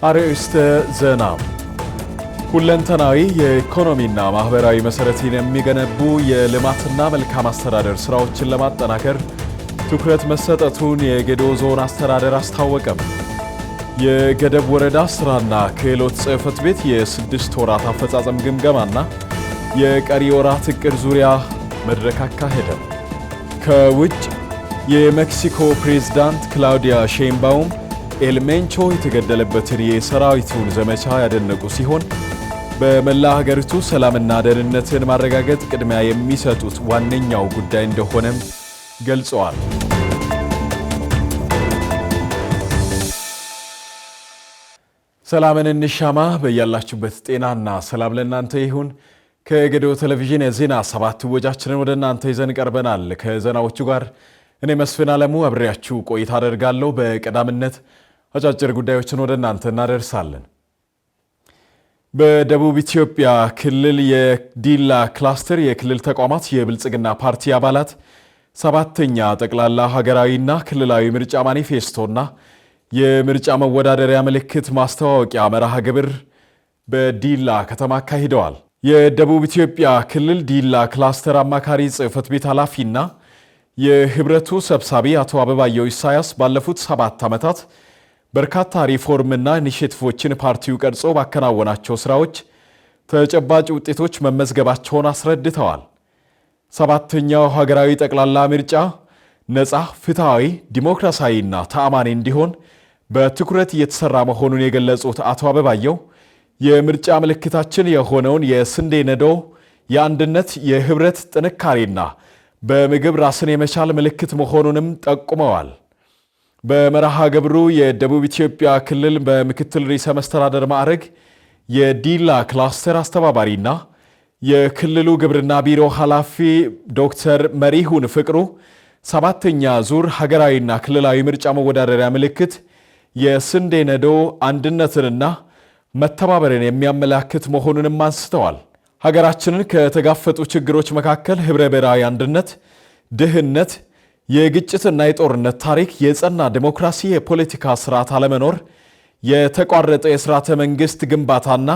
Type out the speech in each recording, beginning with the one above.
አርዕስተ ዜና። ሁለንተናዊ የኢኮኖሚና ማህበራዊ መሰረትን የሚገነቡ የልማትና መልካም አስተዳደር ስራዎችን ለማጠናከር ትኩረት መሰጠቱን የጌዴኦ ዞን አስተዳደር አስታወቀም። የገደብ ወረዳ ስራና ክህሎት ጽሕፈት ቤት የ6 ወራት አፈጻጸም ግምገማና የቀሪ ወራት እቅድ ዙሪያ መድረክ አካሄደ። ከውጭ የሜክሲኮ ፕሬዝዳንት ክላውዲያ ሼንባውም ኤልሜንቾ የተገደለበትን የሰራዊቱን ዘመቻ ያደነቁ ሲሆን፣ በመላ ሀገሪቱ ሰላምና ደህንነትን ማረጋገጥ ቅድሚያ የሚሰጡት ዋነኛው ጉዳይ እንደሆነም ገልጸዋል። ሰላምን እንሻማ። በያላችሁበት ጤናና ሰላም ለእናንተ ይሁን። ከጌዴኦ ቴሌቪዥን የዜና 7 እወጃችንን ወደ እናንተ ይዘን ቀርበናል። ከዜናዎቹ ጋር እኔ መስፍን አለሙ አብሬያችሁ ቆይታ አደርጋለሁ። በቀዳምነት አጫጭር ጉዳዮችን ወደ እናንተ እናደርሳለን። በደቡብ ኢትዮጵያ ክልል የዲላ ክላስተር የክልል ተቋማት የብልጽግና ፓርቲ አባላት ሰባተኛ ጠቅላላ ሀገራዊና ክልላዊ ምርጫ ማኒፌስቶና የምርጫ መወዳደሪያ ምልክት ማስተዋወቂያ መርሃ ግብር በዲላ ከተማ አካሂደዋል። የደቡብ ኢትዮጵያ ክልል ዲላ ክላስተር አማካሪ ጽሕፈት ቤት ኃላፊና የህብረቱ ሰብሳቢ አቶ አበባየው ኢሳያስ ባለፉት 7 ዓመታት በርካታ ሪፎርምና ኢኒሼቲቮችን ፓርቲው ቀርጾ ባከናወናቸው ስራዎች ተጨባጭ ውጤቶች መመዝገባቸውን አስረድተዋል። ሰባተኛው ሀገራዊ ጠቅላላ ምርጫ ነፃ፣ ፍትሐዊ፣ ዲሞክራሲያዊና ተአማኒ እንዲሆን በትኩረት እየተሰራ መሆኑን የገለጹት አቶ አበባየው፣ የምርጫ ምልክታችን የሆነውን የስንዴ ነዶ የአንድነት፣ የህብረት ጥንካሬና በምግብ ራስን የመቻል ምልክት መሆኑንም ጠቁመዋል። በመርሃ ግብሩ የደቡብ ኢትዮጵያ ክልል በምክትል ርዕሰ መስተዳደር ማዕረግ የዲላ ክላስተር አስተባባሪና የክልሉ ግብርና ቢሮ ኃላፊ ዶክተር መሪሁን ፍቅሩ፣ ሰባተኛ ዙር ሀገራዊና ክልላዊ ምርጫ መወዳደሪያ ምልክት የስንዴ ነዶ አንድነትንና መተባበርን የሚያመላክት መሆኑንም አንስተዋል። ሀገራችንን ከተጋፈጡ ችግሮች መካከል ህብረ ብሔራዊ አንድነት፣ ድህነት፣ የግጭትና የጦርነት ታሪክ፣ የጸና ዲሞክራሲ፣ የፖለቲካ ስርዓት አለመኖር፣ የተቋረጠ የስርዓተ መንግስት ግንባታና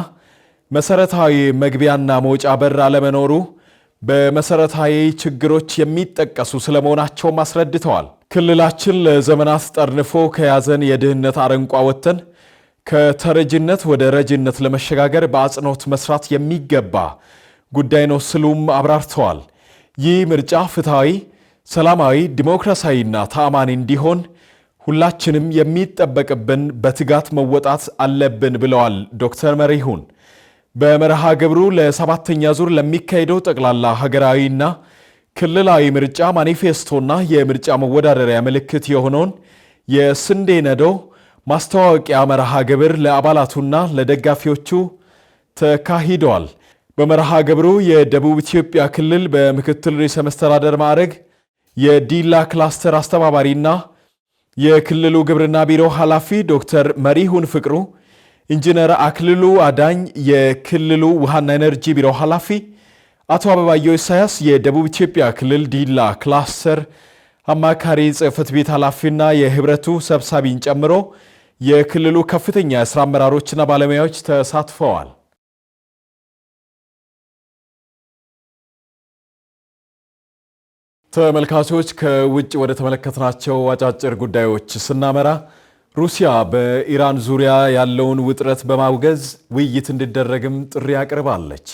መሰረታዊ መግቢያና መውጫ በር አለመኖሩ በመሰረታዊ ችግሮች የሚጠቀሱ ስለመሆናቸውም አስረድተዋል። ክልላችን ለዘመናት ጠርንፎ ከያዘን የድህነት አረንቋ ወጥተን ከተረጅነት ወደ ረጅነት ለመሸጋገር በአጽንኦት መስራት የሚገባ ጉዳይ ነው ሲሉም አብራርተዋል። ይህ ምርጫ ፍትሐዊ፣ ሰላማዊ፣ ዲሞክራሲያዊና ተአማኒ እንዲሆን ሁላችንም የሚጠበቅብን በትጋት መወጣት አለብን ብለዋል ዶክተር መሪሁን። በመርሃ ግብሩ ለሰባተኛ ዙር ለሚካሄደው ጠቅላላ ሀገራዊና ክልላዊ ምርጫ ማኒፌስቶና የምርጫ መወዳደሪያ ምልክት የሆነውን የስንዴ ነዶ ማስተዋወቂያ መርሃ ግብር ለአባላቱና ለደጋፊዎቹ ተካሂደዋል። በመርሃ ግብሩ የደቡብ ኢትዮጵያ ክልል በምክትል ርዕሰ መስተዳደር ማዕረግ የዲላ ክላስተር አስተባባሪና የክልሉ ግብርና ቢሮ ኃላፊ ዶክተር መሪሁን ፍቅሩ፣ ኢንጂነር አክልሉ አዳኝ የክልሉ ውሃና ኤነርጂ ቢሮ ኃላፊ፣ አቶ አበባየው ኢሳያስ የደቡብ ኢትዮጵያ ክልል ዲላ ክላስተር አማካሪ ጽሕፈት ቤት ኃላፊና የህብረቱ ሰብሳቢን ጨምሮ የክልሉ ከፍተኛ የስራ አመራሮችና ባለሙያዎች ተሳትፈዋል። ተመልካቾች፣ ከውጭ ወደ ተመለከትናቸው አጫጭር ጉዳዮች ስናመራ፣ ሩሲያ በኢራን ዙሪያ ያለውን ውጥረት በማውገዝ ውይይት እንዲደረግም ጥሪ አቅርባለች።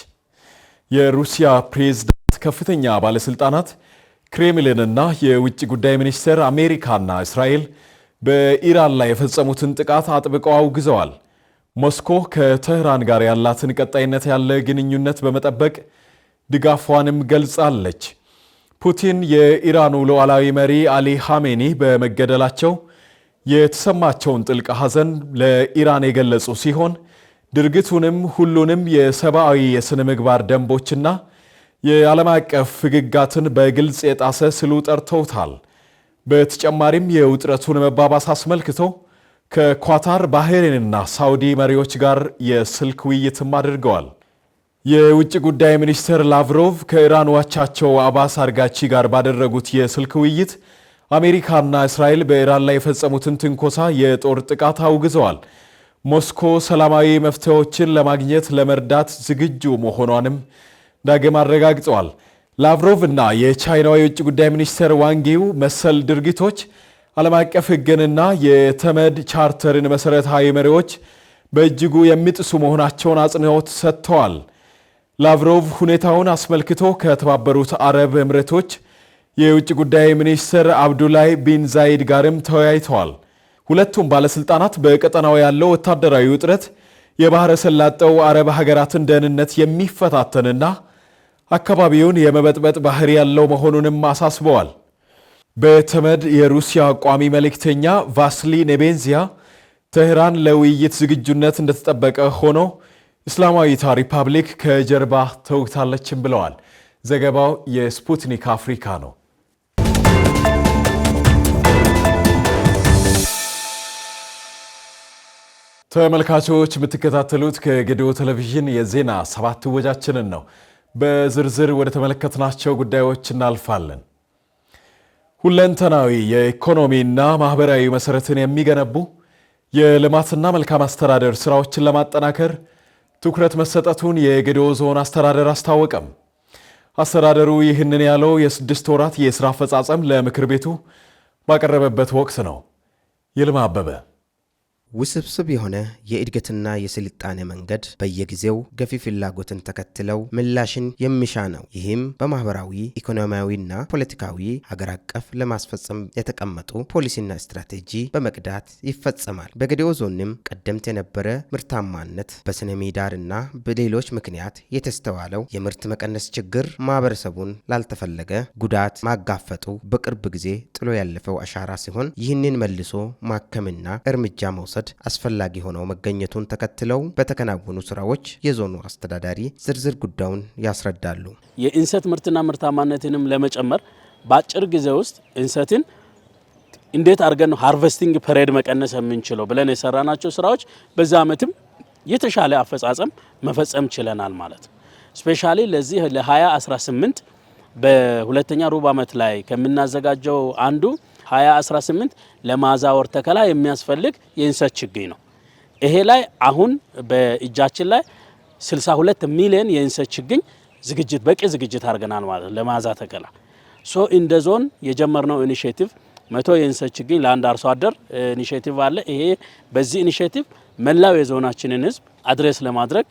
የሩሲያ ፕሬዝዳንት ከፍተኛ ባለስልጣናት፣ ክሬምሊንና የውጭ ጉዳይ ሚኒስቴር አሜሪካና እስራኤል በኢራን ላይ የፈጸሙትን ጥቃት አጥብቀው አውግዘዋል። ሞስኮ ከተህራን ጋር ያላትን ቀጣይነት ያለ ግንኙነት በመጠበቅ ድጋፏንም ገልጻለች። ፑቲን የኢራኑ ሉዓላዊ መሪ አሊ ኻሜኒ በመገደላቸው የተሰማቸውን ጥልቅ ሐዘን ለኢራን የገለጹ ሲሆን፣ ድርጊቱንም ሁሉንም የሰብአዊ የሥነ ምግባር ደንቦችና የዓለም አቀፍ ሕግጋትን በግልጽ የጣሰ ሲሉ ጠርተውታል። በተጨማሪም የውጥረቱን መባባስ አስመልክቶ ከኳታር፣ ባህሬንና ሳውዲ መሪዎች ጋር የስልክ ውይይትም አድርገዋል። የውጭ ጉዳይ ሚኒስትር ላቭሮቭ ከኢራን አቻቸው አባስ አራግቺ ጋር ባደረጉት የስልክ ውይይት አሜሪካና እስራኤል በኢራን ላይ የፈጸሙትን ትንኮሳ የጦር ጥቃት አውግዘዋል። ሞስኮ ሰላማዊ መፍትሄዎችን ለማግኘት ለመርዳት ዝግጁ መሆኗንም ዳግም አረጋግጠዋል። ላቭሮቭ እና የቻይናው የውጭ ጉዳይ ሚኒስትር ዋንግ ዪ መሰል ድርጊቶች ዓለም አቀፍ ሕግንና የተመድ ቻርተርን መሠረታዊ መርሆዎች በእጅጉ የሚጥሱ መሆናቸውን አጽንኦት ሰጥተዋል። ላቭሮቭ ሁኔታውን አስመልክቶ ከተባበሩት አረብ ኤምሬቶች የውጭ ጉዳይ ሚኒስትር አብዱላይ ቢን ዛይድ ጋርም ተወያይተዋል። ሁለቱም ባለስልጣናት በቀጠናው ያለው ወታደራዊ ውጥረት የባህረ ሰላጤው አረብ ሀገራትን ደህንነት የሚፈታተንና አካባቢውን የመበጥበጥ ባህሪ ያለው መሆኑንም አሳስበዋል። በተመድ የሩሲያ ቋሚ መልእክተኛ ቫስሊ ኔቤንዚያ ቴህራን ለውይይት ዝግጁነት እንደተጠበቀ ሆኖ እስላማዊቷ ሪፐብሊክ ከጀርባ ተወግታለችም ብለዋል። ዘገባው የስፑትኒክ አፍሪካ ነው። ተመልካቾች፣ የምትከታተሉት ከጌዴኦ ቴሌቪዥን የዜና 7 እወጃችንን ነው። በዝርዝር ወደ ተመለከትናቸው ጉዳዮች እናልፋለን። ሁለንተናዊ የኢኮኖሚና ማህበራዊ መሰረትን የሚገነቡ የልማትና መልካም አስተዳደር ስራዎችን ለማጠናከር ትኩረት መሰጠቱን የጌዴኦ ዞን አስተዳደር አስታወቀ። አስተዳደሩ ይህንን ያለው የ6 ወራት የስራ አፈጻጸም ለምክር ቤቱ ባቀረበበት ወቅት ነው። ይልማ አበበ። ውስብስብ የሆነ የእድገትና የስልጣኔ መንገድ በየጊዜው ገፊ ፍላጎትን ተከትለው ምላሽን የሚሻ ነው። ይህም በማህበራዊ፣ ኢኮኖሚያዊና ፖለቲካዊ ሀገር አቀፍ ለማስፈጸም የተቀመጡ ፖሊሲና ስትራቴጂ በመቅዳት ይፈጸማል። በጌዴኦ ዞንም ቀደምት የነበረ ምርታማነት በስነ ምህዳርና በሌሎች ምክንያት የተስተዋለው የምርት መቀነስ ችግር ማህበረሰቡን ላልተፈለገ ጉዳት ማጋፈጡ በቅርብ ጊዜ ጥሎ ያለፈው አሻራ ሲሆን፣ ይህንን መልሶ ማከምና እርምጃ መውሰድ አስፈላጊ ሆነው መገኘቱን ተከትለው በተከናወኑ ስራዎች የዞኑ አስተዳዳሪ ዝርዝር ጉዳዩን ያስረዳሉ። የእንሰት ምርትና ምርታማነትንም ለመጨመር በአጭር ጊዜ ውስጥ እንሰትን እንዴት አድርገን ነው harvesting period መቀነስ የምንችለው ብለን የሰራናቸው ስራዎች በዛ አመትም የተሻለ አፈጻጸም መፈጸም ችለናል ማለት ነው። Specially ለዚህ ለ2018 በሁለተኛ ሩብ ዓመት ላይ ከምናዘጋጀው አንዱ 2018 ለማዛወር ተከላ የሚያስፈልግ የእንሰት ችግኝ ነው። ይሄ ላይ አሁን በእጃችን ላይ 62 ሚሊዮን የእንሰት ችግኝ ዝግጅት በቂ ዝግጅት አድርገናል ማለት ነው ለማዛ ተከላ። So እንደ ዞን የጀመርነው initiative 100 የእንሰት ችግኝ ለአንድ አርሶ አደር initiative አለ። ይሄ በዚህ initiative መላው የዞናችንን ሕዝብ address ለማድረግ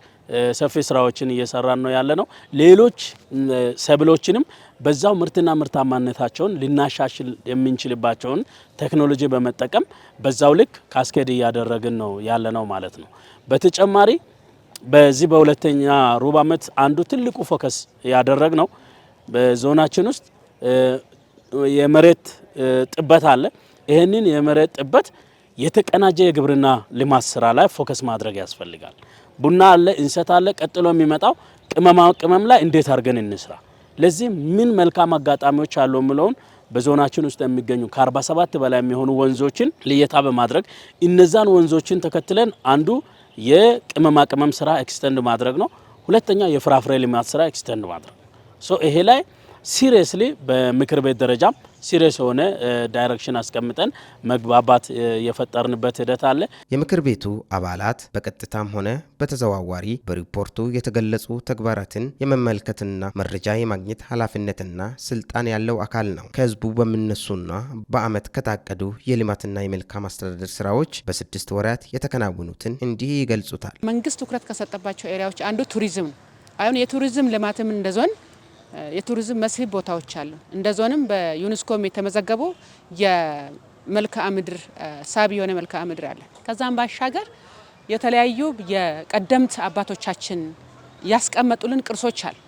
ሰፊ ስራዎችን እየሰራን ነው ያለነው። ሌሎች ሰብሎችንም በዛው ምርትና ምርታማነታቸውን ልናሻሽል የምንችልባቸውን ቴክኖሎጂ በመጠቀም በዛው ልክ cascade እያደረግን ነው ያለነው ማለት ነው። በተጨማሪ በዚህ በሁለተኛ ሩብ ዓመት አንዱ ትልቁ focus ያደረግነው በዞናችን ውስጥ የመሬት ጥበት አለ። ይህንን የመሬት ጥበት የተቀናጀ የግብርና ልማት ስራ ላይ focus ማድረግ ያስፈልጋል። ቡና አለ፣ እንሰት አለ። ቀጥሎ የሚመጣው ቅመማ ቅመም ላይ እንዴት አድርገን እንስራ፣ ለዚህ ምን መልካም አጋጣሚዎች አሉ የሚለውን በዞናችን ውስጥ የሚገኙ ከ47 በላይ የሚሆኑ ወንዞችን ልየታ በማድረግ እነዛን ወንዞችን ተከትለን አንዱ የቅመማ ቅመም ስራ extend ማድረግ ነው። ሁለተኛ የፍራፍሬ ልማት ስራ extend ማድረግ ነው። So ይሄ ላይ seriously በምክር ቤት ደረጃም serious የሆነ direction አስቀምጠን መግባባት የፈጠርንበት ሂደት አለ። የምክር ቤቱ አባላት በቀጥታም ሆነ በተዘዋዋሪ በሪፖርቱ የተገለጹ ተግባራትን የመመልከትና መረጃ የማግኘት ኃላፊነትና ስልጣን ያለው አካል ነው። ከህዝቡ በሚነሱና በአመት ከታቀዱ የልማትና የመልካም አስተዳደር ስራዎች በ6 ወራት የተከናወኑትን እንዲህ ይገልጹታል። መንግስት ትኩረት ከሰጠባቸው area ዎች አንዱ ቱሪዝም ነው። አሁን የቱሪዝም ልማትም እንደ ዞን የቱሪዝም መስህብ ቦታዎች አሉ። እንደ ዞንም በዩኔስኮም የተመዘገቡ የመልክዓ ምድር ሳቢ የሆነ መልክዓ ምድር አለ። ከዛም ባሻገር የተለያዩ የቀደምት አባቶቻችን ያስቀመጡልን ቅርሶች አሉ።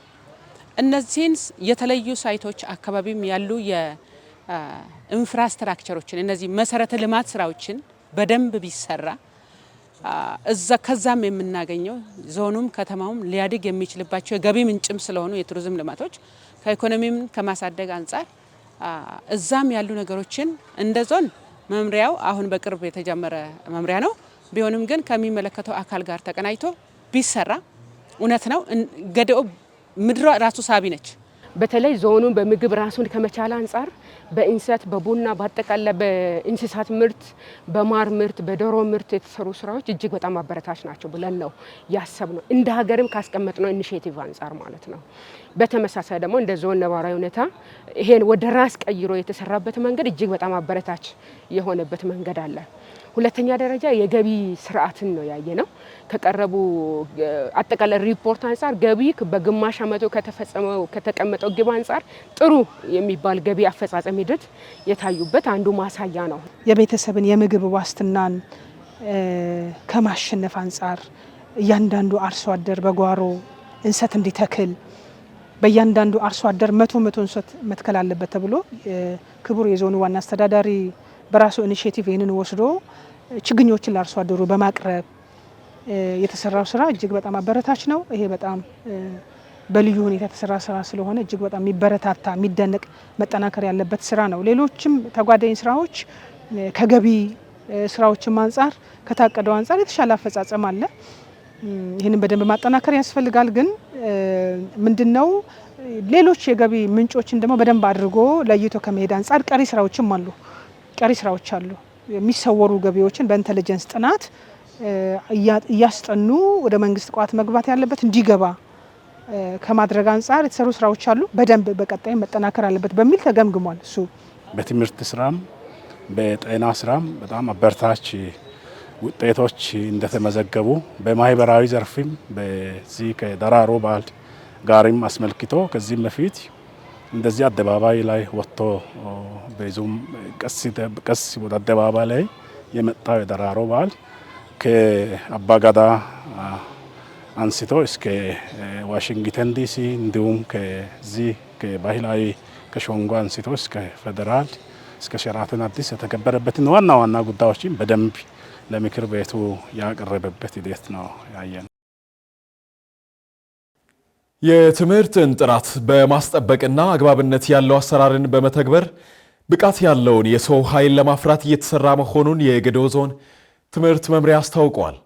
እነዚህን የተለዩ site ኦች አካባቢም ያሉ የ infrastructure ኦችን፣ እነዚህ መሰረተ ልማት ስራዎችን በደንብ ቢሰራ እዛ ከዛም የምናገኘው ዞኑም ከተማውም ሊያድግ የሚችልባቸው የገቢ ምንጭም ስለሆኑ የቱሪዝም ልማቶች ከኢኮኖሚም ከማሳደግ አንጻር እዛም ያሉ ነገሮችን እንደ ዞን መምሪያው አሁን በቅርብ የተጀመረ መምሪያ ነው። ቢሆንም ግን ከሚመለከተው አካል ጋር ተቀናጅቶ ቢሰራ፣ እውነት ነው፣ ገዲኦ ምድሯ ራሱ ሳቢ ነች። በተለይ ዞኑን በምግብ ራሱን ከመቻል አንጻር በእንሰት፣ በቡና፣ በአጠቃላይ በእንስሳት ምርት፣ በማር ምርት፣ በዶሮ ምርት የተሰሩ ስራዎች እጅግ በጣም አበረታች ናቸው ብለን ነው ያሰብነው። እንደ ሀገርም ካስቀመጥነው initiative አንጻር ማለት ነው። በተመሳሳይ ደግሞ እንደ ዞን ነባራዊ ሁኔታ ይሄን ወደ ራስ ቀይሮ የተሰራበት መንገድ እጅግ በጣም አበረታች የሆነበት መንገድ አለ። ሁለተኛ ደረጃ የገቢ ስርዓትን ነው ያየነው። ከቀረቡ አጠቃላይ ሪፖርት አንጻር ገቢ በግማሽ ዓመቱ ከተፈጸመው ከተቀመጠው ግብ አንጻር ጥሩ የሚባል ገቢ አፈጻጸም ሂደት የታዩበት አንዱ ማሳያ ነው። የቤተሰብን የምግብ ዋስትናን ከማሸነፍ አንጻር እያንዳንዱ አርሶ አደር በጓሮ እንሰት እንዲተክል፣ በእያንዳንዱ አርሶ አደር 100 100 እንሰት መትከል አለበት ተብሎ ክቡር የዞኑ ዋና አስተዳዳሪ በራሱ initiative ይህንን ወስዶ ችግኞችን ለአርሶ አደሩ በማቅረብ የተሰራው ስራ እጅግ በጣም አበረታች ነው። ይሄ በጣም በልዩ ሁኔታ የተሰራ ስራ ስለሆነ እጅግ በጣም የሚበረታታ፣ የሚደነቅ፣ መጠናከር ያለበት ስራ ነው። ሌሎችም ተጓዳኝ ስራዎች ከገቢ ስራዎችም አንጻር ከታቀደው አንጻር የተሻለ አፈጻጸም አለ። ይህንን በደንብ ማጠናከር ያስፈልጋል። ግን ምንድነው፣ ሌሎች የገቢ ምንጮችን ደግሞ በደንብ አድርጎ ለይቶ ከመሄድ አንጻር ቀሪ ስራዎችም አሉ። ቀሪ ስራዎች አሉ። የሚሰወሩ ገቢዎችን በ intelligence ጥናት እያስጠኑ ወደ መንግስት ቋት መግባት ያለበት እንዲገባ ከማድረግ አንጻር የተሰሩ ስራዎች አሉ። በደንብ በቀጣይ መጠናከር አለበት በሚል ተገምግሟል። እሱ በትምህርት ስራም በጤና ስራም በጣም አበረታች ውጤቶች እንደተመዘገቡ፣ በማህበራዊ ዘርፍም በዚህ ከደራሮ በዓል ጋርም አስመልክቶ ከዚህም በፊት እንደዚህ አደባባይ ላይ ወጥቶ ብዙም ቀስ ወደ አደባባይ ላይ የመጣው የደራሮ በዓል ከአባገዳ አንስቶ እስከ ዋሽንግተን ዲሲ፣ እንዲሁም ከዚህ ከባህላዊ ከሾንጎ አንስቶ እስከ ፌዴራል እስከ ሸራተን አዲስ የተከበረበትን ዋና ዋና ጉዳዮችን በደንብ ለምክር ቤቱ ያቀረበበት ሂደት ነው ያየነው። የትምህርትን ጥራት በማስጠበቅና አግባብነት ያለው አሰራርን በመተግበር ብቃት ያለውን የሰው ኃይል ለማፍራት እየተሰራ መሆኑን የጌዴኦ ዞን ትምህርት መምሪያ አስታውቋል።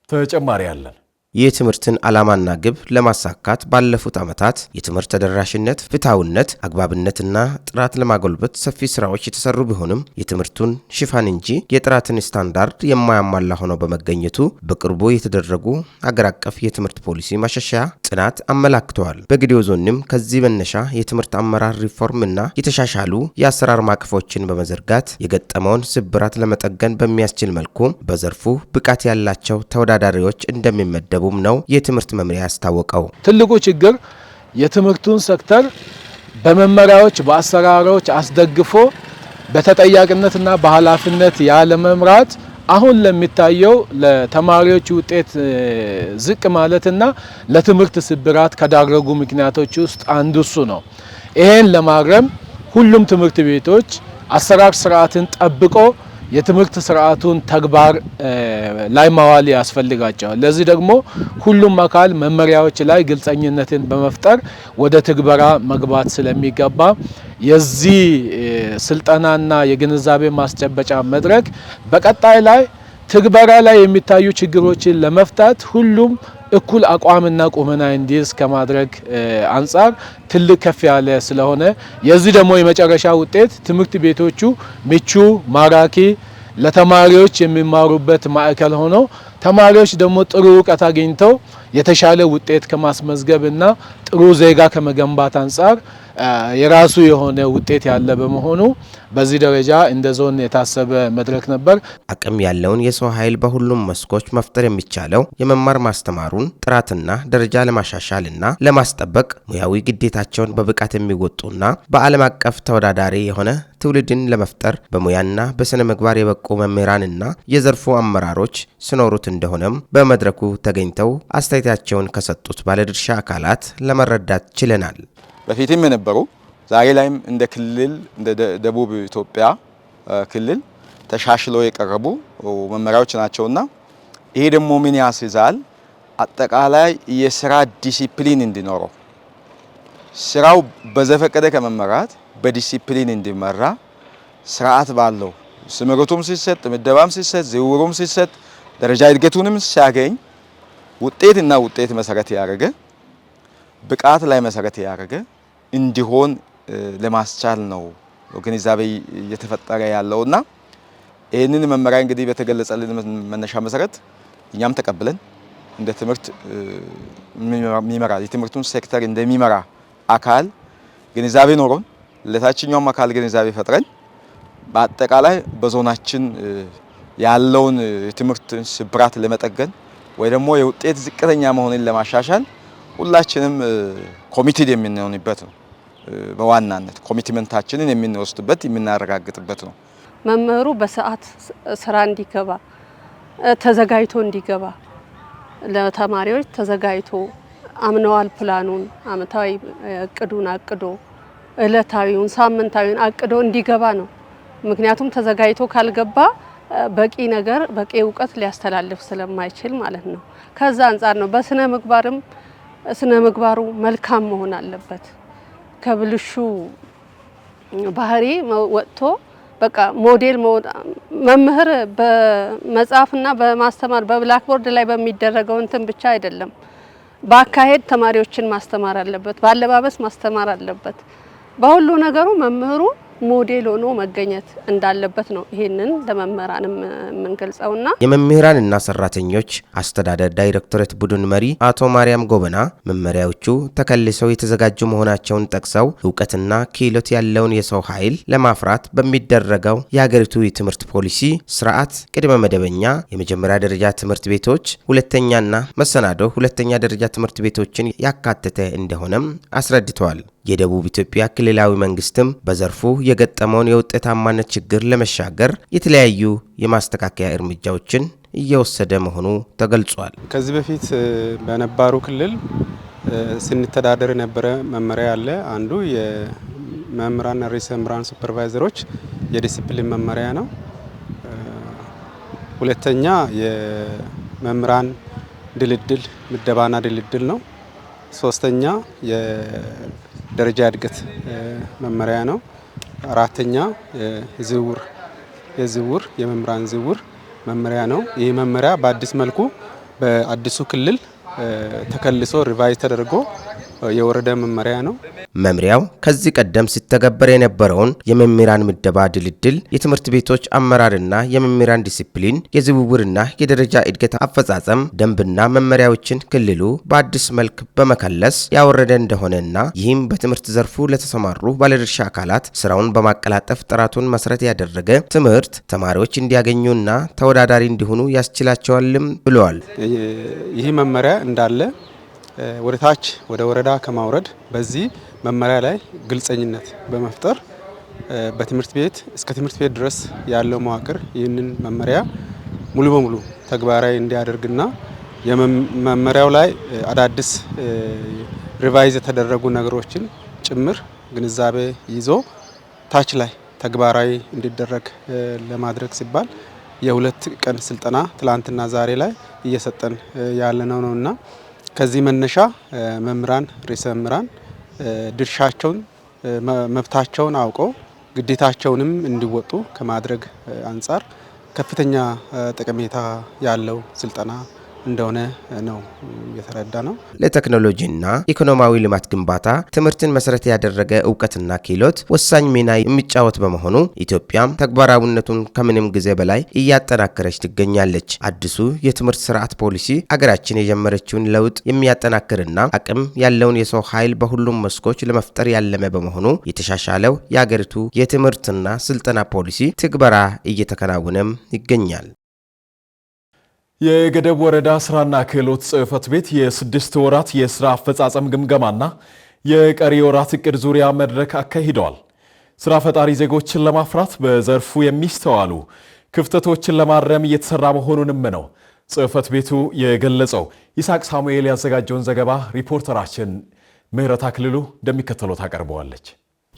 ተጨማሪ አለን። የትምህርትን ዓላማና ግብ ለማሳካት ባለፉት ዓመታት የትምህርት ተደራሽነት፣ ፍትሐዊነት፣ አግባብነትና ጥራት ለማጎልበት ሰፊ ስራዎች የተሰሩ ቢሆንም የትምህርቱን ሽፋን እንጂ የጥራትን ስታንዳርድ የማያሟላ ሆኖ በመገኘቱ በቅርቡ የተደረጉ አገር አቀፍ የትምህርት ፖሊሲ ማሻሻያ ጥናት አመላክተዋል። በጌዴኦ ዞንም ከዚህ መነሻ የትምህርት አመራር ሪፎርም እና የተሻሻሉ የአሰራር ማዕቀፎችን በመዘርጋት የገጠመውን ስብራት ለመጠገን በሚያስችል መልኩ በዘርፉ ብቃት ያላቸው ተወዳዳሪዎች እንደሚመደቡም ነው የትምህርት መምሪያ ያስታወቀው። ትልቁ ችግር የትምህርቱን ሴክተር በመመሪያዎች፣ በአሰራሮች አስደግፎ በተጠያቂነትና በኃላፊነት ያለመምራት አሁን ለሚታየው ለተማሪዎች ውጤት ዝቅ ማለትና ለትምህርት ስብራት ከዳረጉ ምክንያቶች ውስጥ አንዱ እሱ ነው። ይሄን ለማረም ሁሉም ትምህርት ቤቶች አሰራር ስርዓትን ጠብቆ የትምህርት ስርዓቱን ተግባር ላይ ማዋል ያስፈልጋቸዋል። ለዚህ ደግሞ ሁሉም አካል መመሪያዎች ላይ ግልጸኝነትን በመፍጠር ወደ ትግበራ መግባት ስለሚገባ የዚህ ስልጠናና የግንዛቤ ማስጨበጫ መድረክ በቀጣይ ላይ ትግበራ ላይ የሚታዩ ችግሮችን ለመፍታት ሁሉም እኩል አቋምና ቁመና እንዲይዝ ከማድረግ አንጻር ትልቅ ከፍ ያለ ስለሆነ የዚህ ደግሞ የመጨረሻ ውጤት ትምህርት ቤቶቹ ምቹ፣ ማራኪ፣ ለተማሪዎች የሚማሩበት ማዕከል ሆኖ ተማሪዎች ደግሞ ጥሩ እውቀት አግኝተው የተሻለ ውጤት ከማስመዝገብ እና ጥሩ ዜጋ ከመገንባት አንጻር የራሱ የሆነ ውጤት ያለ በመሆኑ በዚህ ደረጃ እንደ ዞን የታሰበ መድረክ ነበር። አቅም ያለውን የሰው ኃይል በሁሉም መስኮች መፍጠር የሚቻለው የመማር ማስተማሩን ጥራትና ደረጃ ለማሻሻልና ለማስጠበቅ ሙያዊ ግዴታቸውን በብቃት የሚወጡና በዓለም አቀፍ ተወዳዳሪ የሆነ ትውልድን ለመፍጠር በሙያና በስነ ምግባር የበቁ መምህራንና የዘርፉ አመራሮች ሲኖሩት እንደሆነም በመድረኩ ተገኝተው አስተያየታቸውን ከሰጡት ባለድርሻ አካላት ለመረዳት ችለናል። በፊትም የነበሩ ዛሬ ላይም እንደ ክልል፣ እንደ ደቡብ ኢትዮጵያ ክልል ተሻሽለው የቀረቡ መመሪያዎች ናቸውና ይሄ ደግሞ ምን ያስይዛል? አጠቃላይ የስራ ዲሲፕሊን እንዲኖረው፣ ስራው በዘፈቀደ ከመመራት በዲሲፕሊን እንዲመራ፣ ስርዓት ባለው ስምሪቱም ሲሰጥ፣ ምደባም ሲሰጥ፣ ዝውውሩም ሲሰጥ፣ ደረጃ እድገቱንም ሲያገኝ ውጤትና ውጤት መሰረት ያደረገ፣ ብቃት ላይ መሰረት ያደረገ እንዲሆን ለማስቻል ነው ግንዛቤ እየተፈጠረ ያለውና ይህንን መመሪያ እንግዲህ በተገለጸልን መነሻ መሰረት እኛም ተቀብለን እንደ ትምህርት የሚመራ የትምህርቱን ሴክተር እንደሚመራ አካል ግንዛቤ ኖሮን ለታችኛውም አካል ግንዛቤ ፈጥረን በአጠቃላይ በዞናችን ያለውን የትምህርት ስብራት ለመጠገን ወይ ደግሞ የውጤት ዝቅተኛ መሆንን ለማሻሻል ሁላችንም committed የምንሆንበት ነው። በዋናነት commitment ኣችንን የምንወስድበት የምናረጋግጥበት ነው። መምህሩ በሰዓት ስራ እንዲገባ፣ ተዘጋጅቶ እንዲገባ፣ ለተማሪዎች ተዘጋጅቶ annual ፕላኑን፣ አመታዊ እቅዱን አቅዶ፣ እለታዊውን፣ ሳምንታዊውን አቅዶ እንዲገባ ነው። ምክንያቱም ተዘጋጅቶ ካልገባ በቂ ነገር፣ በቂ እውቀት ሊያስተላልፍ ስለማይችል ማለት ነው። ከዛ አንጻር ነው። በስነ ምግባርም ስነ ምግባሩ መልካም መሆን አለበት። ከብልሹ ባህሪ ወጥቶ በቃ ሞዴል መምህር በመጻፍና በማስተማር በ blackboard ላይ በሚደረገው እንትን ብቻ አይደለም። በአካሄድ ተማሪዎችን ማስተማር አለበት። በአለባበስ ማስተማር አለበት። በሁሉ ነገሩ መምህሩ ሞዴል ሆኖ መገኘት እንዳለበት ነው ይሄንን ለመምህራንም የምንገልጸውና። የመምህራንና ሰራተኞች አስተዳደር ዳይሬክቶሬት ቡድን መሪ አቶ ማርያም ጎበና መመሪያዎቹ ተከልሰው የተዘጋጁ መሆናቸውን ጠቅሰው እውቀትና ክህሎት ያለውን የሰው ኃይል ለማፍራት በሚደረገው የሀገሪቱ የትምህርት ፖሊሲ ስርዓት ቅድመ መደበኛ፣ የመጀመሪያ ደረጃ ትምህርት ቤቶች፣ ሁለተኛና መሰናዶ ሁለተኛ ደረጃ ትምህርት ቤቶችን ያካተተ እንደሆነም አስረድተዋል። የደቡብ ኢትዮጵያ ክልላዊ መንግስትም በዘርፉ የገጠመውን የውጤታማነት ችግር ለመሻገር የተለያዩ የማስተካከያ እርምጃዎችን እየወሰደ መሆኑ ተገልጿል። ከዚህ በፊት በነባሩ ክልል ስንተዳደር የነበረ መመሪያ አለ። አንዱ የመምህራንና ርዕሰ መምህራን ሱፐርቫይዘሮች የዲሲፕሊን መመሪያ ነው። ሁለተኛ የመምህራን ድልድል፣ ምደባና ድልድል ነው። ሶስተኛ የደረጃ እድገት መመሪያ ነው። አራተኛ የዝውውር የመምህራን ዝውውር መመሪያ ነው። ይህ መመሪያ በአዲስ መልኩ በአዲሱ ክልል ተከልሶ revise ተደርጎ የወረደ መመሪያ ነው። መምሪያው ከዚህ ቀደም ሲተገበር የነበረውን የመምህራን ምደባ ድልድል፣ የትምህርት ቤቶች አመራርና የመምህራን ዲሲፕሊን፣ የዝውውርና የደረጃ እድገት አፈጻጸም ደንብና መመሪያዎችን ክልሉ በአዲስ መልክ በመከለስ ያወረደ እንደሆነና ይህም በትምህርት ዘርፉ ለተሰማሩ ባለድርሻ አካላት ስራውን በማቀላጠፍ ጥራቱን መሰረት ያደረገ ትምህርት ተማሪዎች እንዲያገኙና ተወዳዳሪ እንዲሆኑ ያስችላቸዋልም ብለዋል። ይህ መመሪያ እንዳለ ወደ ታች ወደ ወረዳ ከማውረድ በዚህ መመሪያ ላይ ግልጸኝነት በመፍጠር በትምህርት ቤት እስከ ትምህርት ቤት ድረስ ያለው መዋቅር ይህንን መመሪያ ሙሉ በሙሉ ተግባራዊ እንዲያደርግና የመመሪያው ላይ አዳዲስ revise የተደረጉ ነገሮችን ጭምር ግንዛቤ ይዞ ታች ላይ ተግባራዊ እንዲደረግ ለማድረግ ሲባል የ2 ቀን ስልጠና ትላንትና ዛሬ ላይ እየሰጠን ያለነው ነውና ከዚህ መነሻ መምህራን፣ ርዕሰ መምህራን ድርሻቸውን፣ መብታቸውን አውቀው ግዴታቸውንም እንዲወጡ ከማድረግ አንጻር ከፍተኛ ጠቀሜታ ያለው ስልጠና እንደሆነ ነው የተረዳነው። ለቴክኖሎጂና ኢኮኖሚያዊ ልማት ግንባታ ትምህርትን መሰረት ያደረገ እውቀትና ክህሎት ወሳኝ ሚና የሚጫወት በመሆኑ ኢትዮጵያም ተግባራዊነቱን ከምንም ጊዜ በላይ እያጠናከረች ትገኛለች። አዲሱ የትምህርት ስርዓት ፖሊሲ አገራችን የጀመረችውን ለውጥ የሚያጠናክርና አቅም ያለውን የሰው ኃይል በሁሉም መስኮች ለመፍጠር ያለመ በመሆኑ የተሻሻለው የአገሪቱ የትምህርትና ስልጠና ፖሊሲ ትግበራ እየተከናወነም ይገኛል። የገደብ ወረዳ ስራና ክህሎት ጽሕፈት ቤት የ6 ወራት የስራ አፈጻጸም ግምገማና የቀሪ ወራት እቅድ ዙሪያ መድረክ አካሂደዋል። ስራ ፈጣሪ ዜጎችን ለማፍራት በዘርፉ የሚስተዋሉ ክፍተቶችን ለማረም እየተሰራ መሆኑንም ነው ጽሕፈት ቤቱ የገለጸው። ይስሐቅ ሳሙኤል ያዘጋጀውን ዘገባ ሪፖርተራችን ምህረት አክልሉ እንደሚከተለው ታቀርበዋለች።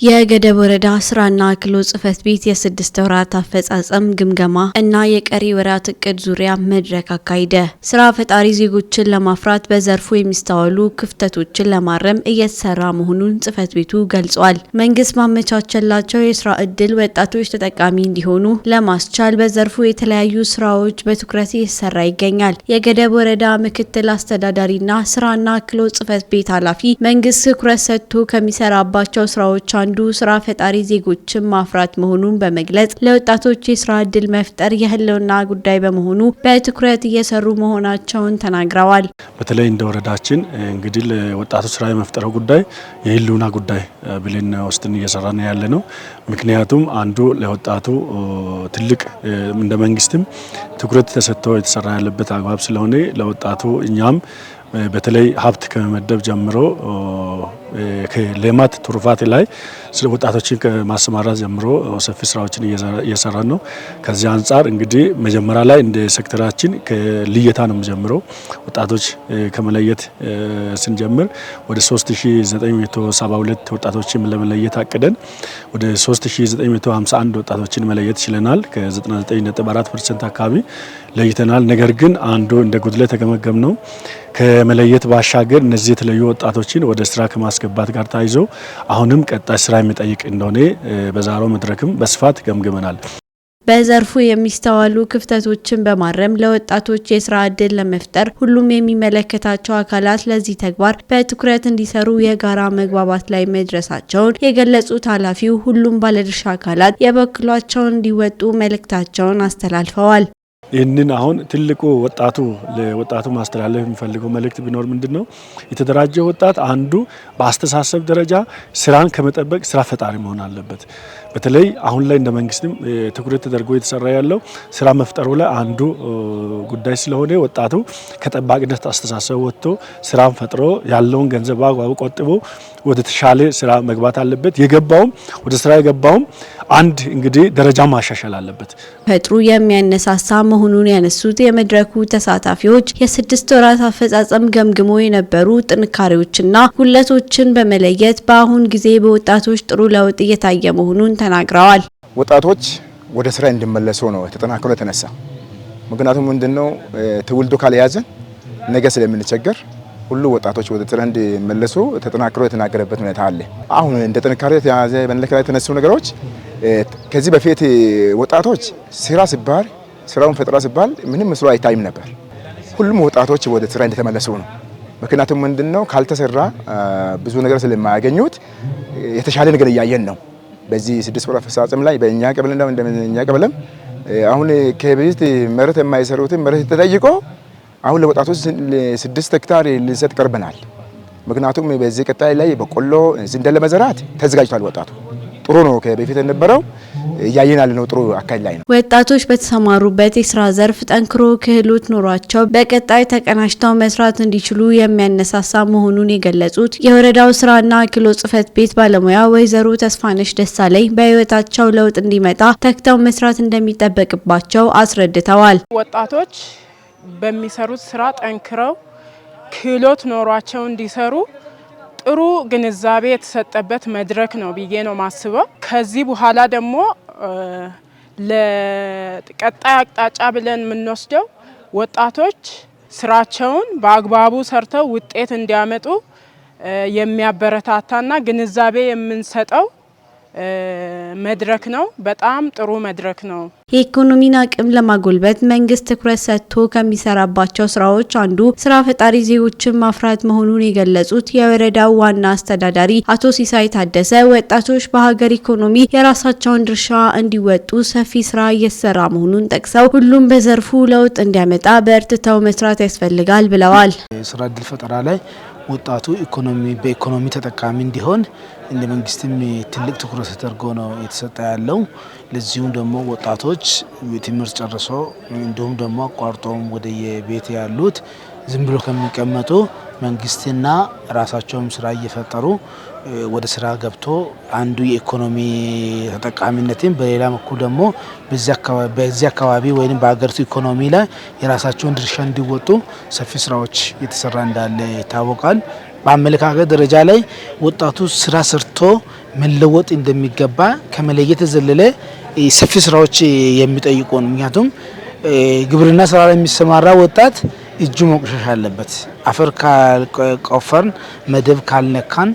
የገደብ ወረዳ ስራና ክህሎት ጽሕፈት ቤት የ6 ወራት አፈጻጸም ግምገማ እና የቀሪ ወራት እቅድ ዙሪያ መድረክ አካሄደ። ስራ ፈጣሪ ዜጎችን ለማፍራት በዘርፉ የሚስተዋሉ ክፍተቶችን ለማረም እየተሰራ መሆኑን ጽሕፈት ቤቱ ገልጿል። መንግስት ባመቻቸላቸው የስራ እድል ወጣቶች ተጠቃሚ እንዲሆኑ ለማስቻል በዘርፉ የተለያዩ ስራዎች በትኩረት እየተሰራ ይገኛል። የገደብ ወረዳ ምክትል አስተዳዳሪና ስራና ክህሎት ጽሕፈት ቤት ኃላፊ መንግስት ትኩረት ሰጥቶ ከሚሰራባቸው ስራዎች አንዱ ስራ ፈጣሪ ዜጎችን ማፍራት መሆኑን በመግለጽ ለወጣቶች የስራ እድል መፍጠር የህልውና ጉዳይ በመሆኑ በትኩረት እየሰሩ መሆናቸውን ተናግረዋል። በተለይ እንደ ወረዳችን እንግዲህ ለወጣቶች ስራ የመፍጠረው ጉዳይ የህልውና ጉዳይ ብለን ወስደን እየሰራን ያለ ነው። ምክንያቱም አንዱ ለወጣቱ ትልቅ እንደ መንግስትም ትኩረት ተሰጥቶ የተሰራ ያለበት አግባብ ስለሆነ ለወጣቱ እኛም በተለይ ሀብት ከመመደብ ጀምሮ፣ ከሌማት ትሩፋት ላይ ወጣቶችን ከማሰማራት ጀምሮ ሰፊ ስራዎችን እየሰራን ነው። ከዚህ አንጻር እንግዲህ መጀመሪያ ላይ እንደ ሴክተራችን ከልየታ ነው የምጀምረው። ወጣቶች ከመለየት ስንጀምር ወደ 3972 ወጣቶችን ለመለየት አቅደን ወደ 3951 ወጣቶችን መለየት ችለናል። ከ99.4% አካባቢ ለይተናል። ነገር ግን አንዱ እንደ ጉድለት የተገመገምነው ከመለየት ባሻገር እነዚህ የተለዩ ወጣቶችን ወደ ስራ ከማስገባት ጋር ተያይዞ አሁንም ቀጣይ ስራ የሚጠይቅ እንደሆነ በዛሬው መድረክም በስፋት ገምግመናል። በዘርፉ የሚስተዋሉ ክፍተቶችን በማረም ለወጣቶች የስራ ዕድል ለመፍጠር ሁሉም የሚመለከታቸው አካላት ለዚህ ተግባር በትኩረት እንዲሰሩ የጋራ መግባባት ላይ መድረሳቸውን የገለጹት ኃላፊው፣ ሁሉም ባለድርሻ አካላት የበኩላቸውን እንዲወጡ መልእክታቸውን አስተላልፈዋል። ይህንን አሁን ትልቁ ወጣቱ ለወጣቱ ማስተላለፍ የሚፈልገው መልእክት ቢኖር ምንድን ነው? የተደራጀ ወጣት አንዱ በአስተሳሰብ ደረጃ ስራን ከመጠበቅ ስራ ፈጣሪ መሆን አለበት። በተለይ አሁን ላይ እንደ መንግስትም ትኩረት ተደርጎ የተሰራ ያለው ስራ መፍጠሩ ላይ አንዱ ጉዳይ ስለሆነ ወጣቱ ከጠባቂነት አስተሳሰብ ወጥቶ ስራን ፈጥሮ ያለውን ገንዘብ በአግባቡ ቆጥቦ ወደ ተሻለ ስራ መግባት አለበት። የገባውም ወደ ስራ የገባውም አንድ እንግዲህ ደረጃ ማሻሻል አለበት። ፈጥሩ የሚያነሳሳ መሆኑን ያነሱት የመድረኩ ተሳታፊዎች፣ የ6 ወራት አፈጻጸም ገምግሞ የነበሩ ጥንካሬዎችና ጉድለቶችን በመለየት በአሁን ጊዜ በወጣቶች ጥሩ ለውጥ እየታየ መሆኑን ተናግረዋል። ወጣቶች ወደ ስራ እንዲመለሱ ነው ተጠናክሮ የተነሳ። ምክንያቱም ምንድነው፣ ትውልዱ ካልያዘ ነገ ስለምንቸገር ሁሉ ወጣቶች ወደ ስራ እንዲመለሱ ተጠናክሮ የተናገረበት ሁኔታ አለ። አሁን እንደ ጥንካሬ የተያዘ በመድረክ ላይ የተነሱ ነገሮች፣ ከዚህ በፊት ወጣቶች ስራ ሲባል፣ ስራውን ፈጠራ ሲባል ምንም መስሎ አይታይም ነበር። ሁሉም ወጣቶች ወደ ስራ እንደተመለሱ ነው። ምክንያቱም ምንድነው፣ ካልተሰራ ብዙ ነገር ስለማያገኙት የተሻለ ነገር እያየን ነው። በዚህ 6 ወር አፈጻጸም ላይ በእኛ ቀበሌ፣ እንደኛ ቀበሌም አሁን ከበፊት መሬት የማይሰሩትን መሬት ተጠይቆ አሁን ለወጣቶች 6 ሄክታር ልንሰጥ ቀርበናል። ምክንያቱም በዚህ ቀጣይ ላይ በቆሎ፣ ስንዴ ለመዘራት ተዘጋጅቷል ወጣቱ። ጥሩ ነው። ከበፊት የነበረው እያየን ያለነው ጥሩ አካሄድ ላይ ነው። ወጣቶች በተሰማሩበት የስራ ዘርፍ ጠንክሮ ክህሎት ኖሯቸው በቀጣይ ተቀናጅተው መስራት እንዲችሉ የሚያነሳሳ መሆኑን የገለጹት የወረዳው ስራና ክህሎት ጽሕፈት ቤት ባለሙያ ወይዘሮ ተስፋነሽ ደሳለኝ፣ በሕይወታቸው ለውጥ እንዲመጣ ተግተው መስራት እንደሚጠበቅባቸው አስረድተዋል። ወጣቶች በሚሰሩት ስራ ጠንክረው ክህሎት ኖሯቸው እንዲሰሩ ጥሩ ግንዛቤ የተሰጠበት መድረክ ነው ብዬ ነው ማስበው። ከዚህ በኋላ ደግሞ ለቀጣይ አቅጣጫ ብለን የምንወስደው ወጣቶች ስራቸውን በአግባቡ ሰርተው ውጤት እንዲያመጡ የሚያበረታታና ግንዛቤ የምንሰጠው መድረክ ነው። በጣም ጥሩ መድረክ ነው። የኢኮኖሚን አቅም ለማጎልበት መንግስት ትኩረት ሰጥቶ ከሚሰራባቸው ስራዎች አንዱ ስራ ፈጣሪ ዜጎችን ማፍራት መሆኑን የገለጹት የወረዳው ዋና አስተዳዳሪ አቶ ሲሳይ ታደሰ፣ ወጣቶች በሀገር ኢኮኖሚ የራሳቸውን ድርሻ እንዲወጡ ሰፊ ስራ እየተሰራ መሆኑን ጠቅሰው፣ ሁሉም በዘርፉ ለውጥ እንዲያመጣ በርትተው መስራት ያስፈልጋል ብለዋል። የስራ እድል ፈጠራ ላይ ወጣቱ ኢኮኖሚ በኢኮኖሚ ተጠቃሚ እንዲሆን እንደ መንግስትም ትልቅ ትኩረት ተደርጎ ነው የተሰጠ ያለው። ለዚሁም ደግሞ ወጣቶች ትምህርት ጨርሶ እንዲሁም ደግሞ አቋርጦም ወደ የቤት ያሉት ዝም ብሎ ከሚቀመጡ መንግስትና ራሳቸውም ስራ እየፈጠሩ ወደ ስራ ገብቶ አንዱ የኢኮኖሚ ተጠቃሚነትን፣ በሌላ በኩል ደግሞ በዚህ አካባቢ ወይም በሀገሪቱ ኢኮኖሚ ላይ የራሳቸውን ድርሻ እንዲወጡ ሰፊ ስራዎች እየተሰራ እንዳለ ይታወቃል። በአመለካከት ደረጃ ላይ ወጣቱ ስራ ሰርቶ መለወጥ እንደሚገባ ከመለየት የዘለለ ሰፊ ስራዎች የሚጠይቁ ነው። ምክንያቱም ግብርና ስራ ላይ የሚሰማራ ወጣት እጁ መቆሸሽ አለበት። አፈር ካልቆፈርን፣ መደብ ካልነካን፣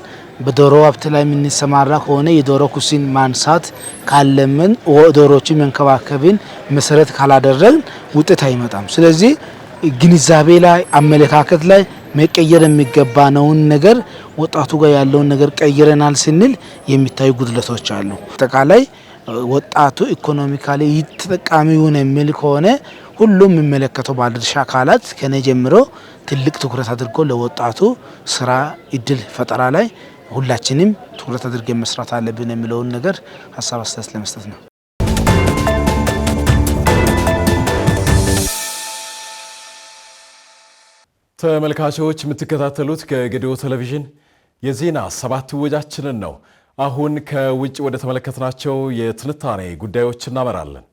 በዶሮ ሀብት ላይ የምንሰማራ ከሆነ የዶሮ ኩሲን ማንሳት ካለምን፣ ዶሮዎችን መንከባከብን መሰረት ካላደረግን ውጤት አይመጣም። ስለዚህ ግንዛቤ ላይ፣ አመለካከት ላይ መቀየር የሚገባነውን ነገር ወጣቱ ጋር ያለውን ነገር ቀይረናል ስንል የሚታዩ ጉድለቶች አሉ። አጠቃላይ ወጣቱ economically ተጠቃሚ ይሁን የሚል ከሆነ ሁሉም የሚመለከተው ባለድርሻ አካላት ከኔ ጀምሮ ትልቅ ትኩረት አድርጎ ለወጣቱ ስራ እድል ፈጠራ ላይ ሁላችንም ትኩረት አድርገን መስራት አለብን የሚለውን ነገር ሀሳብ አስተያየት ለመስጠት ነው። ተመልካቾች፣ የምትከታተሉት ከጌዴኦ ቴሌቪዥን የዜና 7 እወጃችንን ነው። አሁን ከውጭ ወደ ተመለከትናቸው የትንታኔ ጉዳዮች እናመራለን።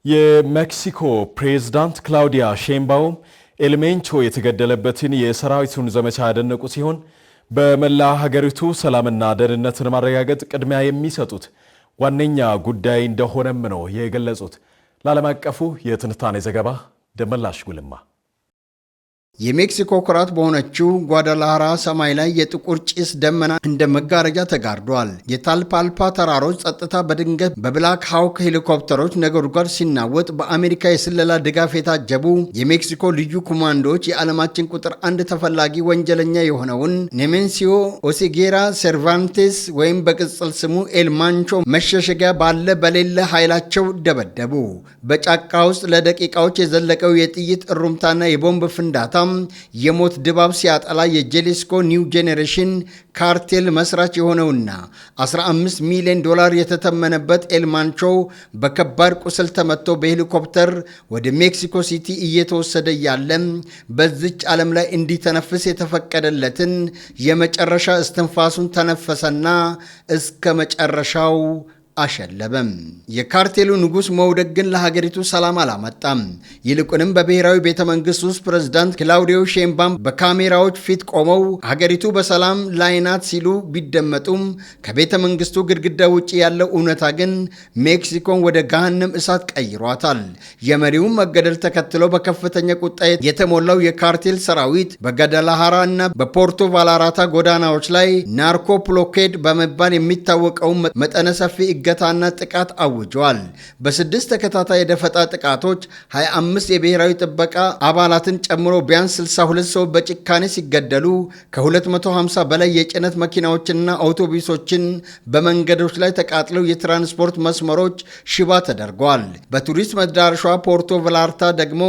የሜክሲኮ ፕሬዝዳንት ክላውዲያ ሼንባውም ኤልሜንቾ የተገደለበትን የሰራዊቱን ዘመቻ ያደነቁ ሲሆን በመላ ሀገሪቱ ሰላምና ደህንነትን ማረጋገጥ ቅድሚያ የሚሰጡት ዋነኛ ጉዳይ እንደሆነም ነው የገለጹት። ለዓለም አቀፉ የትንታኔ ዘገባ ደመላሽ ጉልማ። የሜክሲኮ ኩራት በሆነችው ጓዳላሃራ ሰማይ ላይ የጥቁር ጭስ ደመና እንደ መጋረጃ ተጋርዷል። የታልፓልፓ ተራሮች ጸጥታ በድንገት በብላክ ሃውክ ሄሊኮፕተሮች ነጎድጓድ ሲናወጥ በአሜሪካ የስለላ ድጋፍ የታጀቡ የሜክሲኮ ልዩ ኮማንዶዎች የዓለማችን ቁጥር አንድ ተፈላጊ ወንጀለኛ የሆነውን ኔሜንሲዮ ኦሴጌራ ሴርቫንቴስ ወይም በቅጽል ስሙ ኤልማንቾ መሸሸጊያ ባለ በሌለ ኃይላቸው ደበደቡ። በጫካ ውስጥ ለደቂቃዎች የዘለቀው የጥይት እሩምታና የቦምብ ፍንዳታ የሞት ድባብ ሲያጠላ የጄሊስኮ ኒው ጄኔሬሽን ካርቴል መስራች የሆነውና 15 ሚሊዮን ዶላር የተተመነበት ኤልማንቾ በከባድ ቁስል ተመትቶ በሄሊኮፕተር ወደ ሜክሲኮ ሲቲ እየተወሰደ እያለ በዚች ዓለም ላይ እንዲተነፍስ የተፈቀደለትን የመጨረሻ እስትንፋሱን ተነፈሰና እስከ መጨረሻው አሸለበም። የካርቴሉ ንጉሥ መውደቅ ግን ለሀገሪቱ ሰላም አላመጣም። ይልቁንም በብሔራዊ ቤተ መንግስት ውስጥ ፕሬዝዳንት ክላውዲዮ ሼምባም በካሜራዎች ፊት ቆመው ሀገሪቱ በሰላም ላይ ናት ሲሉ ቢደመጡም ከቤተ መንግስቱ ግድግዳ ውጭ ያለው እውነታ ግን ሜክሲኮን ወደ ገሃነም እሳት ቀይሯታል። የመሪውን መገደል ተከትሎ በከፍተኛ ቁጣ የተሞላው የካርቴል ሰራዊት በጋዳላሃራ እና በፖርቶ ቫላራታ ጎዳናዎች ላይ narco blockade በመባል የሚታወቀውን መጠነ ሰፊ እገታና ጥቃት አውጀዋል። በ6 ተከታታይ የደፈጣ ጥቃቶች 25 የብሔራዊ ጥበቃ አባላትን ጨምሮ ቢያንስ 62 ሰው በጭካኔ ሲገደሉ ከ250 በላይ የጭነት መኪናዎችንና አውቶቡሶችን በመንገዶች ላይ ተቃጥለው የትራንስፖርት መስመሮች ሽባ ተደርገዋል። በቱሪስት መዳረሻዋ ፖርቶ ቫላርታ ደግሞ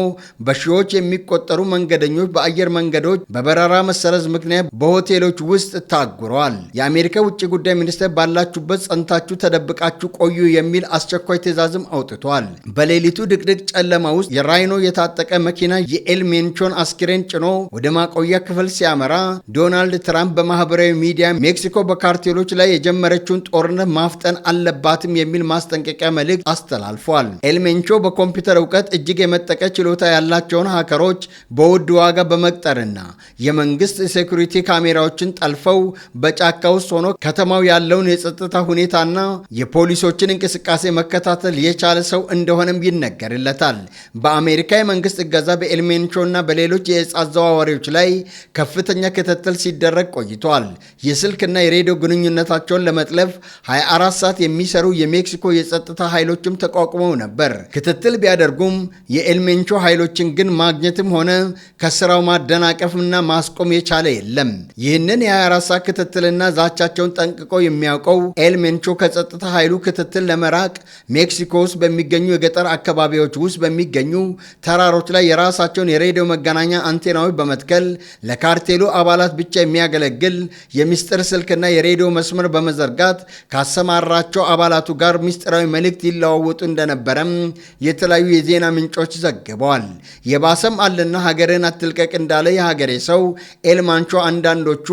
በሺዎች የሚቆጠሩ መንገደኞች በአየር መንገዶች በበረራ መሰረዝ ምክንያት በሆቴሎች ውስጥ ታጉረዋል። የአሜሪካ ውጭ ጉዳይ ሚኒስቴር ባላችሁበት ጸንታችሁ ተደብቃችሁ ቆዩ የሚል አስቸኳይ ትዕዛዝም አውጥቷል። በሌሊቱ ድቅድቅ ጨለማ ውስጥ የራይኖ የታጠቀ መኪና የኤልሜንቾን አስክሬን ጭኖ ወደ ማቆያ ክፍል ሲያመራ ዶናልድ ትራምፕ በማህበራዊ ሚዲያ ሜክሲኮ በካርቴሎች ላይ የጀመረችውን ጦርነት ማፍጠን አለባትም የሚል ማስጠንቀቂያ መልእክት አስተላልፏል። ኤልሜንቾ በኮምፒውተር እውቀት እጅግ የመጠቀ ችሎታ ያላቸውን ሀከሮች በውድ ዋጋ በመቅጠርና የመንግስት security ካሜራዎችን ጠልፈው በጫካ ውስጥ ሆኖ ከተማው ያለውን የጸጥታ ሁኔታና የፖሊሶችን እንቅስቃሴ መከታተል የቻለ ሰው እንደሆነም ይነገርለታል። በአሜሪካ የመንግስት እገዛ በኤልሜንቾና በሌሎች የዕፅ አዘዋዋሪዎች ላይ ከፍተኛ ክትትል ሲደረግ ቆይቷል። የስልክና የሬዲዮ ግንኙነታቸውን ለመጥለፍ 24 ሰዓት የሚሰሩ የሜክሲኮ የጸጥታ ኃይሎችም ተቋቁመው ነበር። ክትትል ቢያደርጉም የኤልሜንቾ ኃይሎችን ግን ማግኘትም ሆነ ከስራው ማደናቀፍና ማስቆም የቻለ የለም። ይህንን የ24 ሰዓት ክትትልና ዛቻቸውን ጠንቅቆ የሚያውቀው ኤልሜንቾ ከጸጥታ ኃይሉ ክትትል ለመራቅ ሜክሲኮ ውስጥ በሚገኙ የገጠር አካባቢዎች ውስጥ በሚገኙ ተራሮች ላይ የራሳቸውን የሬዲዮ መገናኛ አንቴናዎች በመትከል ለካርቴሉ አባላት ብቻ የሚያገለግል የሚስጥር ስልክና የሬዲዮ መስመር በመዘርጋት ካሰማራቸው አባላቱ ጋር ምስጢራዊ መልእክት ይለዋወጡ እንደነበረም የተለያዩ የዜና ምንጮች ዘግበዋል። የባሰም አለና ሀገርን አትልቀቅ እንዳለ የሀገሬ ሰው ኤልማንቾ አንዳንዶቹ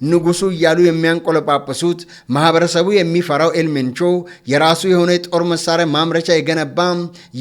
ንጉሱ እያሉ የሚያንቆለጳጵሱት ማህበረሰቡ የሚፈራው ኤልሜንቾ የራሱ የሆነ የጦር መሳሪያ ማምረቻ የገነባ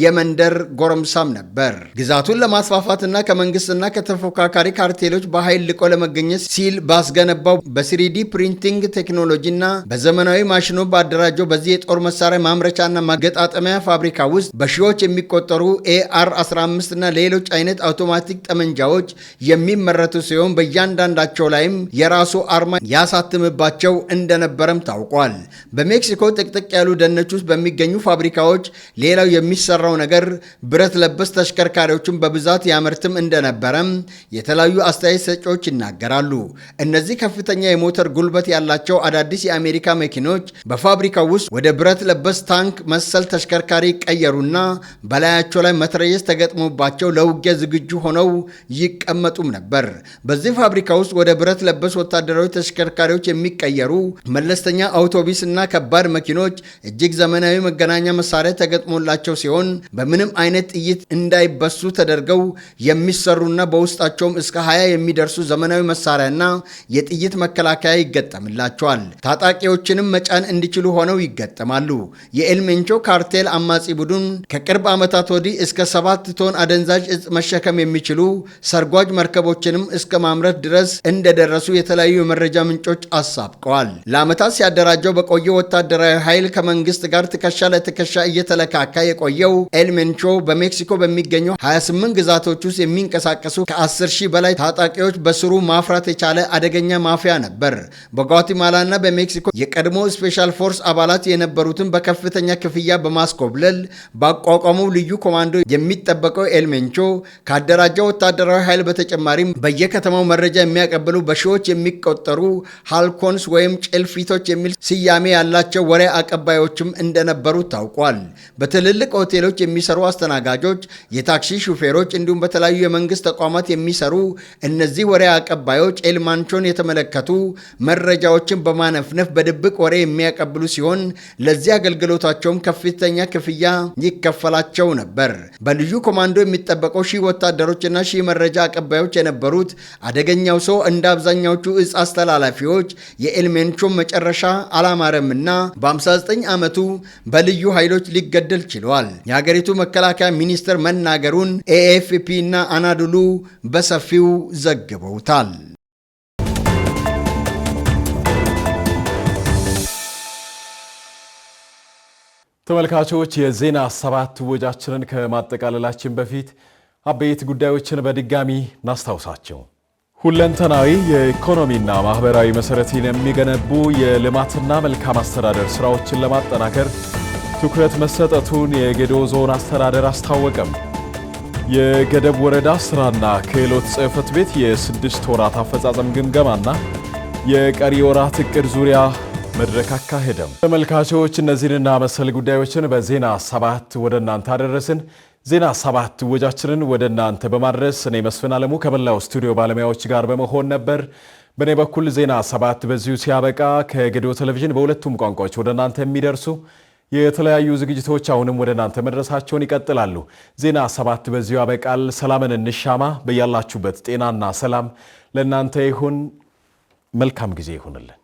የመንደር ጎረምሳም ነበር። ግዛቱን ለማስፋፋትና ከመንግስትና ከተፎካካሪ ካርቴሎች በኃይል ልቆ ለመገኘት ሲል ባስገነባው በ 3D printing ቴክኖሎጂና በዘመናዊ ማሽኖ ባደራጀው በዚህ የጦር መሳሪያ ማምረቻና ማገጣጠሚያ ፋብሪካ ውስጥ በሺዎች የሚቆጠሩ AR 15 እና ሌሎች አይነት አውቶማቲክ ጠመንጃዎች የሚመረቱ ሲሆን በእያንዳንዳቸው ላይም የራሱ አርማ ያሳትምባቸው እንደነበረም ታውቋል። በሜክሲኮ ጥቅጥቅ ያሉ ደኖች ውስጥ በሚገኙ ፋብሪካዎች ሌላው የሚሰራው ነገር ብረት ለበስ ተሽከርካሪዎችን በብዛት ያመርትም እንደነበረም የተለያዩ አስተያየት ሰጪዎች ይናገራሉ። እነዚህ ከፍተኛ የሞተር ጉልበት ያላቸው አዳዲስ የአሜሪካ መኪኖች በፋብሪካው ውስጥ ወደ ብረት ለበስ ታንክ መሰል ተሽከርካሪ ይቀየሩና በላያቸው ላይ መትረየስ ተገጥሞባቸው ለውጊያ ዝግጁ ሆነው ይቀመጡም ነበር። በዚህ ፋብሪካ ውስጥ ወደ ብረት ለበስ ወታደራዊ ተሽከርካሪዎች የሚቀየሩ መለስተኛ አውቶቡስ እና ከባድ መኪኖች እጅግ ዘመናዊ መገናኛ መሳሪያ ተገጥሞላቸው ሲሆን በምንም አይነት ጥይት እንዳይበሱ ተደርገው የሚሰሩና በውስጣቸውም እስከ 20 የሚደርሱ ዘመናዊ መሳሪያና የጥይት መከላከያ ይገጠምላቸዋል። ታጣቂዎችንም መጫን እንዲችሉ ሆነው ይገጠማሉ። የኤልሜንቾ ካርቴል አማጺ ቡድን ከቅርብ ዓመታት ወዲህ እስከ 7 ቶን አደንዛዥ እጽ መሸከም የሚችሉ ሰርጓጅ መርከቦችንም እስከ ማምረት ድረስ እንደደረሱ የተለያዩ የመረጃ ምንጮች አሳብቀዋል። ለዓመታት ሲያደራጀው በቆየው ወታደራዊ ኃይል ከመንግስት ጋር ትከሻ ለትከሻ እየተለካካ የቆየው ኤልሜንቾ በሜክሲኮ በሚገኘው 28 ግዛቶች ውስጥ የሚንቀሳቀሱ ከ10 ሺህ በላይ ታጣቂዎች በስሩ ማፍራት የቻለ አደገኛ ማፊያ ነበር። በጓቲማላና በሜክሲኮ የቀድሞ special force አባላት የነበሩትን በከፍተኛ ክፍያ በማስኮብለል ባቋቋመው ልዩ ኮማንዶ የሚጠበቀው ኤልሜንቾ ካደራጀው ወታደራዊ ኃይል በተጨማሪም በየከተማው መረጃ የሚያቀብሉ በሺዎች የሚቆጠሩ halcones ወይም ጭልፊቶች የሚል ስያሜ ያላቸው ወሬ አቀባዮችም እንደነበሩ ታውቋል። በትልልቅ ሆቴሎች የሚሰሩ አስተናጋጆች፣ የታክሲ ሹፌሮች እንዲሁም በተለያዩ የመንግስት ተቋማት የሚሰሩ እነዚህ ወሬ አቀባዮች ኤልማንቾን የተመለከቱ መረጃዎችን በማነፍነፍ በድብቅ ወሬ የሚያቀብሉ ሲሆን ለዚህ አገልግሎታቸውም ከፍተኛ ክፍያ ይከፈላቸው ነበር። በልዩ ኮማንዶ የሚጠበቀው ሺህ ወታደሮችና ሺህ መረጃ አቀባዮች የነበሩት አደገኛው ሰው እንደ አብዛኛዎቹ እጽ አስተላላፊዎች የኤልሜንቾ መጨረሻ አላማረምና በ59 ዓመቱ በልዩ ኃይሎች ሊገደል ችሏል። የሀገሪቱ መከላከያ ሚኒስትር መናገሩን ኤኤፍፒ እና አናዱሉ በሰፊው ዘግበውታል። ተመልካቾች፣ የዜና 7 ወጃችንን ከማጠቃለላችን በፊት አበይት ጉዳዮችን በድጋሚ እናስታውሳቸው። ሁለንተናዊ የኢኮኖሚና ማህበራዊ መሰረትን የሚገነቡ የልማትና መልካም አስተዳደር ስራዎችን ለማጠናከር ትኩረት መሰጠቱን የጌዴኦ ዞን አስተዳደር አስታወቀም። የገደብ ወረዳ ስራና ክህሎት ጽሕፈት ቤት የ6 ወራት አፈጻጸም ግምገማና የቀሪ ወራት እቅድ ዙሪያ መድረክ አካሄደም። ተመልካቾች፣ እነዚህንና መሰል ጉዳዮችን በዜና 7 ወደ እናንተ አደረስን። ዜና 7 ወጃችንን ወደ እናንተ በማድረስ እኔ መስፍን አለሙ ከመላው ስቱዲዮ ባለሙያዎች ጋር በመሆን ነበር። በእኔ በኩል ዜና 7 በዚሁ ሲያበቃ ከጌዴኦ ቴሌቪዥን በሁለቱም ቋንቋዎች ወደ እናንተ የሚደርሱ የተለያዩ ዝግጅቶች አሁንም ወደ እናንተ መድረሳቸውን ይቀጥላሉ። ዜና 7 በዚሁ ያበቃል። ሰላምን እንሻማ። በያላችሁበት ጤናና ሰላም ለእናንተ ይሁን። መልካም ጊዜ ይሁንልን።